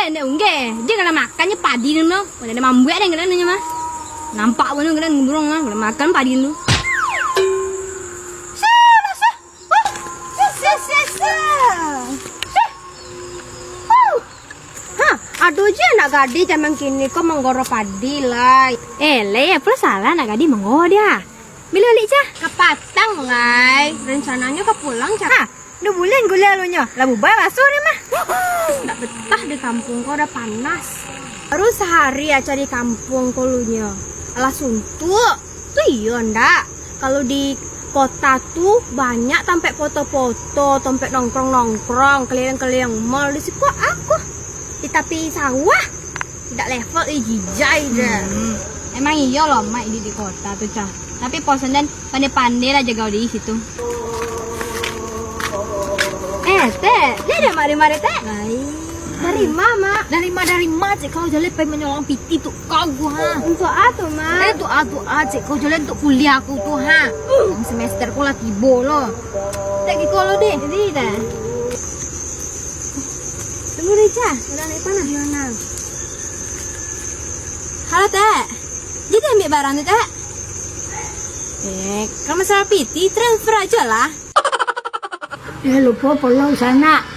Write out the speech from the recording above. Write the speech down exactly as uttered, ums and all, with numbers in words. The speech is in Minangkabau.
Ndak ungge, dia kalau makan je padi tu, no. Mana ada mambuak deh, kadang nyo mah. Nampak pun kadang burung mah, kalau makan padi tu. Sah, sah. Huh, sah, sah, sah, sah. Sah. Huh. Ha, ado je anak gadih zaman kini ko manggoro padi lai. Eh, lai, apo salah anak gadih manggoro dia? Bilo baliak, Cah? Kapatang, lai. Rancananyo ka pulang, Cah. Ha, duo bulan gulai alunyo. Lah bubai basuah ni mah. Ndak betah di kampuang ko, dah panas. Baru sahari aca di kampuang ko alunyo. Alah suntuak. Tu iyo ndak? Kalau di kota tu banyak tampek foto-foto, tampek nongkrong-nongkrong, keliling-keliling mall. Di siko aku di tapi sawah. Tidak level, eh, jijai je. Hmm. Emang iyo lo, Mak, di, di kota tu, Cah. Tapi posan dan pandai-pandai lah jaga diri situ. Eh, Tek, ni ada Mak di mari, Tek? Baik. Dari ma, Mak? Dari ma, dari ma, cek kau jalan pai manyolong piti tu kau, ha. Untuk a tu, Mak? Eh, tu a, tu a, cek kau jalan untuk kuliah aku tu, ha. Yang semester ku lah tibo lo. Tek, kiko lo deh. Jadi dah. Tunggu deh, Cah. Udah naik panas. Iya, nah. Halo, Tek. Jadi ambil barang tu, Tek? Eh, kalau masalah piti, transfer aja lah. Eh, lupo pulang sanak.